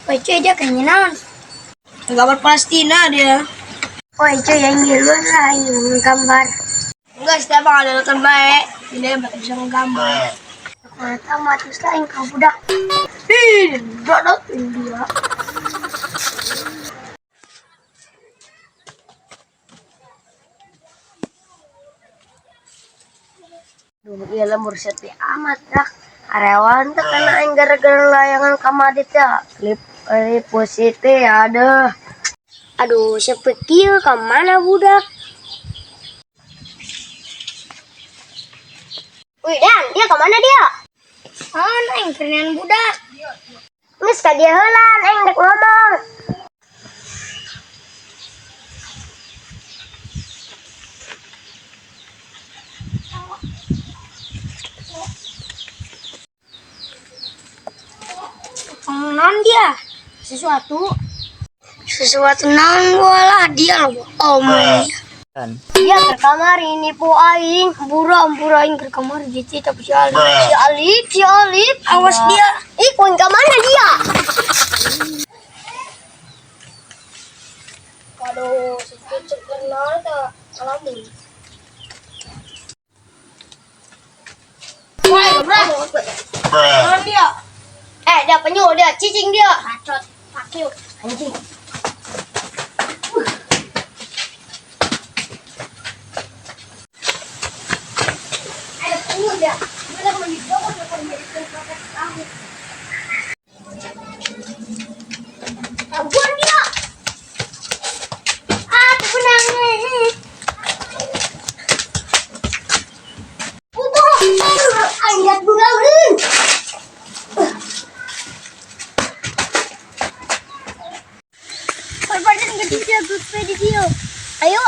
Woi cuy, dia kayaknya naon? Gambar Palestina dia. Woi cuy, yang ngiluan lah, yang gambar. Enggak, setiap ada nonton baik. Ini bakal bisa menggambar. Kalau tamat terus lah yang kau budak. Ih, dot dia. Duh, iya lembur sepi amat dah. Arewan tuh kena aing gara-gara layangan kamadit ya. Lip positif ada. Aduh, sepi kieu ka mana budak? Wih, Dan, dia kemana dia? Oh, aing kerenan budak. Geus ka dia heula, aing rek ngomong. Non dia? Sesuatu. Sesuatu naon lah dia loh. Oh my. Dia ke kamar ini po aing. Ampura, ampura aing ke kamar gitu tapi si Alif. Si Alif, si Alif. Awas dia. Ih, koin ke mana dia? Aduh, setuju kenal tak alamin. Woi, bro. Naon dia? Eh, dia penyu dia, cicing dia. Bacot, fuck you. Anjing. Ada penyu dia. Mana kalau di bawah kalau jadi tempat kamu. Tabuan dia. Ah, benang. Ubo. Angkat bunga. Perbadan ke dia, di dia. Ayo.